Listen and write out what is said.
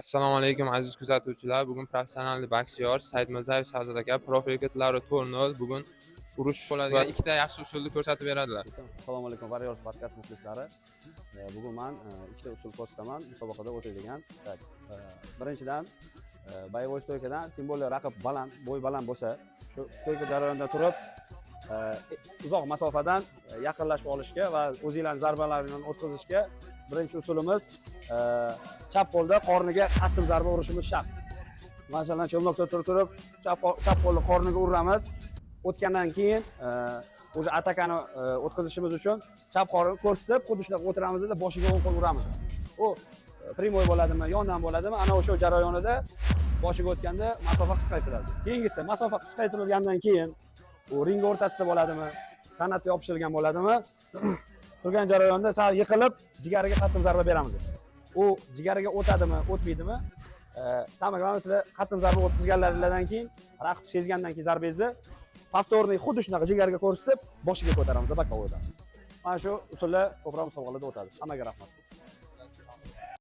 Assalomu alaykum, aziz kuzatuvchilar. Bugun professional boksyor Saidmirzayev Shahzod aka, profi rekorдлari 4-0. Bugun urush bo'ladigan ikkita yaxshi usulni ko'rsatib beradilar. Assalomu alaykum, Warriors podkast muxlislari. Bugun man ikkita usul ko'rsataman musobaqada o'tadigan. Так, birinchidan, боевой стойка dan, тем более raqib baland, bo'y baland bo'lsa, shu стойка jarayonida turib, uzoq masofadan yaqinlashib olishga va o'zinglarni zarbalaringni o'tkazishga birinchi usulimiz chap qo'lda qorniga qattiq zarba urishimiz shart. Masalan, челнок da turib turib chap qo'lni qorniga uramiz. O'tgandan keyin уже atakani o'tkazishimiz uchun chap qorin ko'rsatib, xuddi shunaqa o'tiramizda, boshiga o'ng qo'l uramiz. U прямой bo'ladimi, yondan bo'ladimi, ana o'sha jarayonida boshiga o'tganda masofa qisqartiriladi. Keyingisi, masofa qisqartirilgandan keyin u ring o'rtasida bo'ladimi, qanotga yopishilgan bo'ladimi, turgan jarayonda sal yiqilib, jigariga qattiq zarba beramiz. U jigariga o'tadimi, o'tmaydimi, самое главное, sizlar qattiq zarba o'tkazganlaringlardan keyin, raqib sezgandan keyin zarbangizni повторный xuddi shunaqa jigarga ko'rsatib, boshiga ko'taramiz, боковой dan. Mana shu usullar ko'proq musobaqalarda o'tadi. Hammaga rahmat.